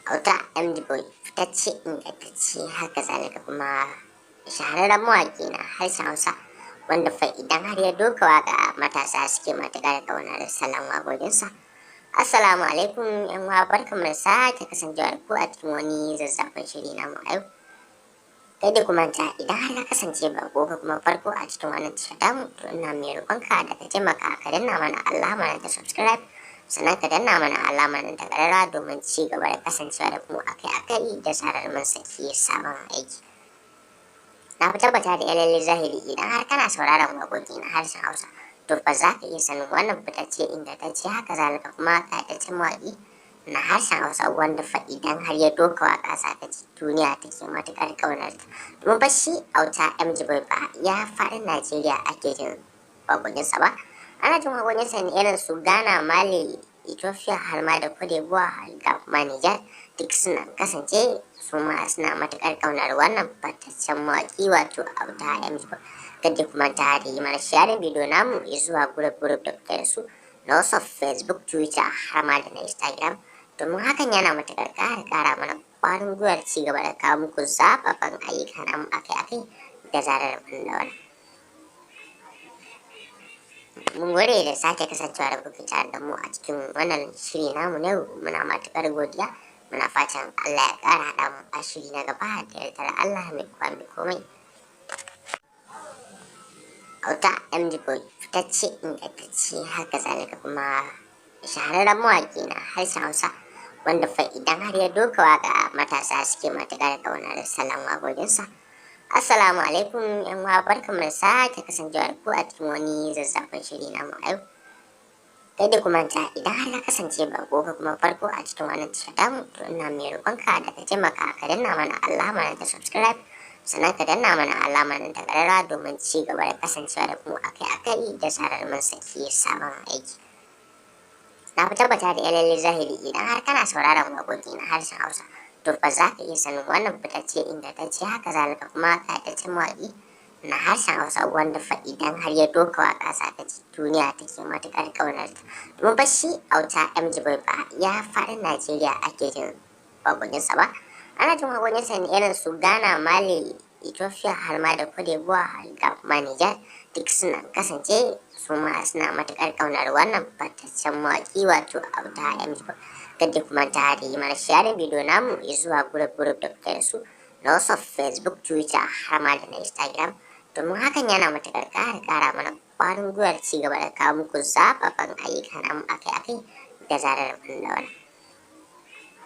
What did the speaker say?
Auta MD Boy fitacce, ingantacce, haka zalika kuma shahararren mawaƙi na harshen Hausa, wanda fa idan har ya doka waka matasa suke matuƙar ƙaunar salon waƙoƙinsa. Assalamu alaikum yan uwa, barkamu da sake kasancewa da ku a cikin wani zazzafan shiri namu a yau. Kai ku manta, idan har ka kasance bako ko kuma farko a cikin wannan tashar tamu, to ina mai roƙonka da ka taimaka ka danna mana alama ta subscribe, sannan ka danna mana alamar ta ƙararrawa domin ci gaba da kasancewa da mu akai-akai da zarar mun saki sabon aiki. Na fi tabbata da lalle zahiri, idan har kana sauraron waƙoƙi na harshen Hausa, to fa za ka iya sanin wannan fitacce, ingantacce, haka zalika kuma ƙayataccen mawaƙi na harshen Hausa, wanda fa idan har ya doka waƙa za ka ji duniya take matuƙar ƙaunar ta. Domin fa shi Auta MG Boy ba ya faɗin Najeriya ake jin waƙoƙinsa ba. Ana jin waƙoƙinsa ne irin su Ghana, Mali, Ethiopia, har ma da Cote d'Ivoire ga kuma Niger, duk suna kasance su ma suna matuƙar ƙaunar wannan fitaccen mawaƙi, wato Auta MG Boy. Kada ku manta da yi mana sharing bidiyo namu zuwa group group da kuke da su na WhatsApp, Facebook, Twitter, har ma da na Instagram, domin hakan yana matuƙar ƙara mana ƙwarin gwiwar ci gaba da kawo muku zafafan ayyuka namu akai-akai da zarar mun daura. Mun gode da sake kasancewa da kuke tare da mu a cikin wannan shiri namu na yau. Muna matuƙar godiya. Muna fatan Allah ya ƙara haɗa mu a shiri na gaba da yardar Allah mai kowa mai komai. Auta MD Boy fitacce, ingantacce, haka zalika kuma shahararren mawaƙi na harshen Hausa, wanda fa idan har ya doka waka matasa suke matuƙar ƙaunar salon waƙoƙinsa. Assalamu alaikum yan uwa, barkamu da sake kasancewa da ku a cikin wani zazzafan shiri namu a yau. Kai ku manta, idan har ka kasance bako ko kuma farko a cikin wannan tashar tamu, to ina mai roƙonka da ka taimaka ka danna mana alama ta subscribe, sannan ka danna mana alamar ta ƙararrawa domin ci gaba da kasancewa da mu akai-akai da zarar mun saki sabon aiki. Na fi tabbata da lalle zahiri, idan har kana sauraron waƙoƙi na harshen Hausa, to fa za ka iya sanin wannan fitacce, ingantacce, haka zalika kuma ƙayataccen mawaƙi na harshen Hausa, wanda fa idan har ya doka waƙa za ka ji duniya take matuƙar ƙaunar ta. Domin fa shi Auta MG Boy ba ya faɗin Najeriya ake jin waƙoƙinsa ba. Ana jin waƙoƙinsa ne irin su Ghana, Mali, Ethiopia, har ma da Cote d'Ivoire ga kuma Niger, duk suna kasance su ma suna matuƙar ƙaunar wannan fitaccen mawaƙi, wato Auta MG Boy. Kada ku manta da yi mana sharing bidiyo namu zuwa group group da kuke da su na WhatsApp, Facebook, Twitter, har ma da na Instagram, domin hakan yana matuƙar ƙara mana ƙwarin gwiwar ci gaba da kawo muku zafafan ayyuka namu akai-akai da zarar mun daura.